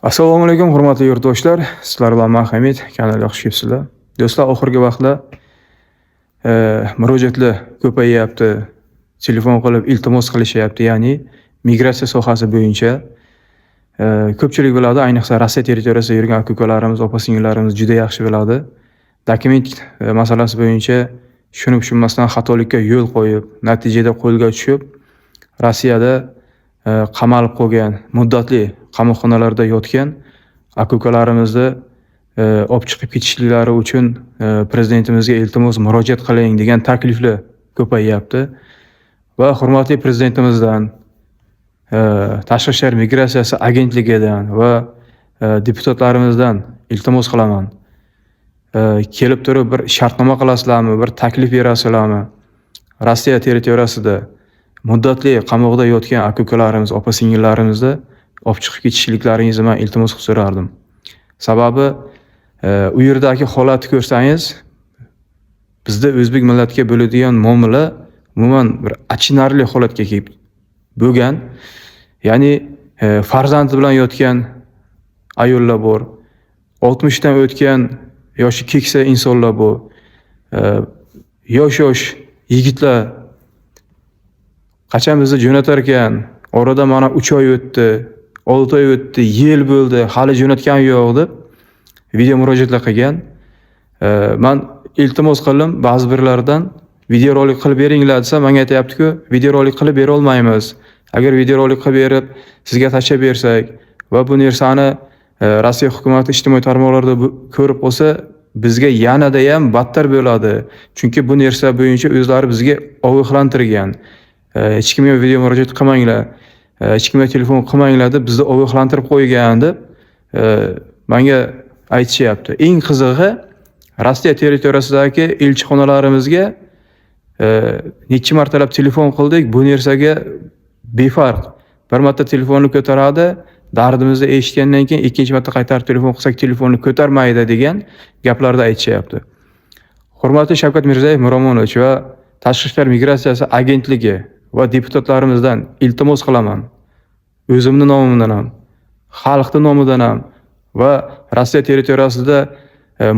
Assalomu alaykum, hurmatli yurtdoshlar. Sizlar bilan men Hamid, kanalga xush kelibsizlar. Do'stlar, oxirgi vaqtlar murojaatlar ko'payyapti. Telefon qilib iltimos qilishyapti, ya'ni migratsiya sohasi bo'yicha. Ko'pchilik biladi, ayniqsa Rossiya territoriyasida yurgan aka-ukalarimiz, opa-singillarimiz juda yaxshi biladi. Dokument masalasi bo'yicha tushunib tushunmasdan xatolikka yo'l qo'yib, natijada qo'lga tushib, Rossiyada qamalib qolgan, muddatli qamoqxonalarda yotgan aka-ukalarimizni olib chiqib ketishliklari uchun prezidentimizga iltimos murojaat qiling degan takliflar ko'payyapti. Va hurmatli prezidentimizdan, Tashqi ishlar migratsiyasi agentligidan va deputatlarimizdan iltimos qilaman. Kelib turib bir shartnoma qilasizlarmi, bir taklif berasizlarmi? Rossiya territoriyasida muddatli qamoqda yotgan aka-ukalarimiz, opa-singillarimizni olib chiqib ketishliklaringizni men iltimos qilib so'rardim. Sababi u yerdagi holatni ko'rsangiz, bizda o'zbek millatiga bo'ladigan muomala umuman bir achinarli holatga kelib bo'lgan. Ya'ni farzandi bilan yotgan ayollar bor, 60 dan o'tgan yoshi keksa insonlar bor, yosh-yosh yigitlar qachon bizni jo'natar ekan, orada mana 3 oy o'tdi, 6 oy o'tdi, yil bo'ldi, hali jo'natgani yo'q deb video murojaatlar qilgan. Man iltimos qildim ba'zi birlaridan, videorolik qilib beringlar desa, menga aytyapti-ku, videorolik qilib bera olmaymiz. Agar videorolik qilib berib, sizga tashlab bersak va bu narsani Rossiya hukumati ijtimoiy tarmoqlarda ko'rib qolsa, bizga yanada ham battar bo'ladi. Chunki bu narsa bo'yicha o'zlari bizga ogohlantirgan. Hech kimga video murojaat qilmanglar, hech kimga telefon qilmanglar deb bizni ogohlantirib qo'ygan deb menga aytishyapti. Eng qizig'i, Rossiya territoriyasidagi elchixonalarimizga necha martalab telefon qildik, bu narsaga befarq. Bir marta telefonni ko'taradi, dardimizni eshitgandan keyin ikkinchi marta qaytarib telefon qilsak, telefonni ko'tarmaydi degan gaplarni aytishyapti. Hurmatli Shavkat Mirziyoyev Miromonovich va Tashqi ishlar migratsiyasi agentligi va deputatlarimizdan iltimos qilaman. O'zimni nomimdan ham, xalqning nomidan ham va Rossiya territoriyasida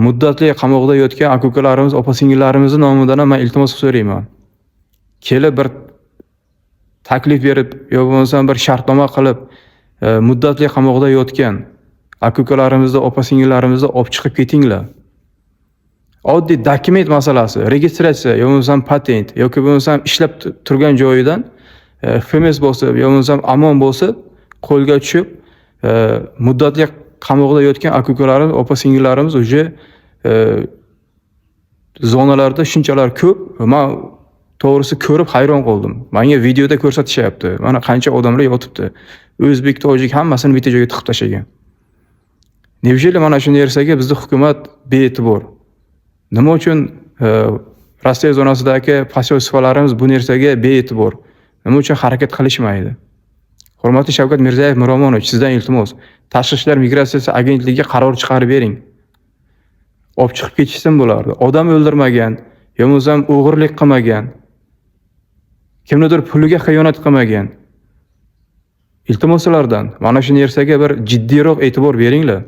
muddatli qamoqda yotgan aka-ukalarimiz, opa-singillarimizni nomidan ham men iltimos qilib so'rayman. Kelib bir taklif berib, yo bo'lmasam bir shartnoma qilib, muddatli qamoqda yotgan aka-ukalarimizni, opa-singillarimizni olib chiqib ketinglar. Oddiy dokument masalasi, registratsiya yo bo'lmasam patent yoki bo'lmasam ishlab turgan joyidan FMS bosib yo bo'lmasam OMON bosib qo'lga tushib, muddatli qamoqda yotgan aka-ukalarimiz, opa-singillarimiz уже zonalarda shunchalar ko'p. Men to'g'risi ko'rib hayron qoldim. Menga videoda ko'rsatishyapti. Mana qancha odamlar yotibdi. O'zbek, tojik hammasini bitta joyga tiqib tashlagan. Неужели mana shu narsaga bizni hukumat bee'tibor? Nima uchun Rossiya zonasidagi посольство larimiz bu narsaga bee'tibor? Nima uchun harakat qilishmaydi? Hurmatli Shavkat Mirziyoyev Miromonovich, sizdan iltimos, Tashqi ishlar migratsiyasi agentligiga qaror chiqarib bering. Olib chiqib ketishsin bularni. Odam o'ldirmagan, yo bo'lmasam o'g'irlik qilmagan, kimnidir puliga xiyonat qilmagan. Iltimos sizlardan, mana shu narsaga bir jiddiyroq e'tibor beringlar.